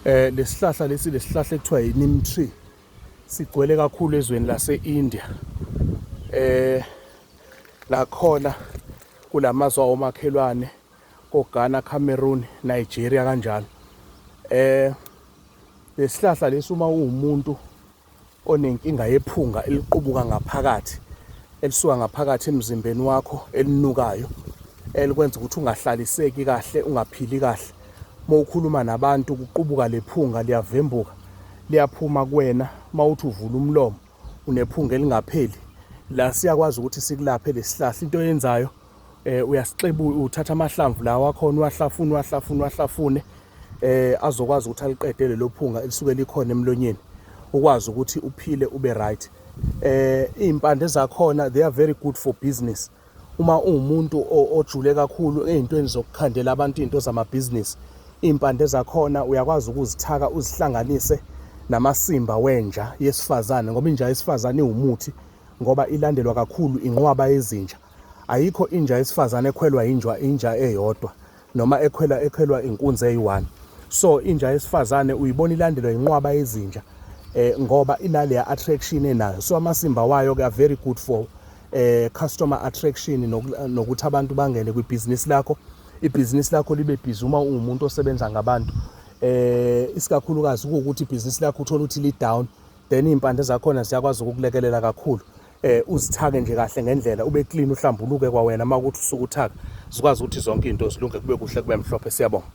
Lesihlahla lesi, lesihlahla ekuthiwa yi-neem tree, sigcwele kakhulu ezweni lase-India. Nakhona kulamazwe awomakhelwane koGhana, Cameroon, Nigeria kanjalo. Lesihlahla lesi, uma uwumuntu onenkinga yephunga eliqubuka ngaphakathi, elisuka ngaphakathi emzimbeni wakho, elinukayo, elikwenza ukuthi ungahlaliseki kahle, ungaphili kahle, uma ukhuluma nabantu kuqubuka lephunga, liyavembuka, liyaphuma kuwena, uma uthi uvula umlomo unephunga elingapheli, la siyakwazi ukuthi sikulaphe lesihlahla. Into oyenzayo, uyasixebu, uthatha amahlamvu lawa akhona, uwahlafune, uwahlafune, uwahlafune, azokwazi ukuthi aliqede lelo phunga elisuke likhona emlonyeni, ukwazi ukuthi uphile, ube right. Iy'mpande zakhona, they are very good for business. Uma uwumuntu ojule kakhulu ey'ntweni zokukhandela abantu iy'nto zamabhizinisi, iy'mpande zakhona uyakwazi ukuzithaka, uzihlanganise namasimba wenja yesifazane, ngoba inja yesifazane iwumuthi, ngoba ilandelwa kakhulu inqwaba yezinja. Ayikho inja yesifazane ekhwelwa inja eyodwa noma ekhwelwa inkunzi eyi-one. So inja yesifazane uyibona ilandelwa inqwaba yezinja, ngoba inaleya attraction enayo. So amasimba wayo ke are very good for customer attraction, nokuthi abantu bangene kwibhizinisi lakho, ibhizinisi lakho libe busy uma uwumuntu osebenza ngabantu, isikakhulukazi kuwukuthi ibhizinisi lakho uthola ukuthi li down, then iy'mpande zakhona ziyakwazi ukukulekelela kakhulu. Uzithake nje kahle ngendlela, ube clean, uhlambuluke kwawena uma ukuthi usuke uthaka, zikwazi ukuthi zonke izinto zilunge, kube kuhle, kube mhlophe. Siyabonga.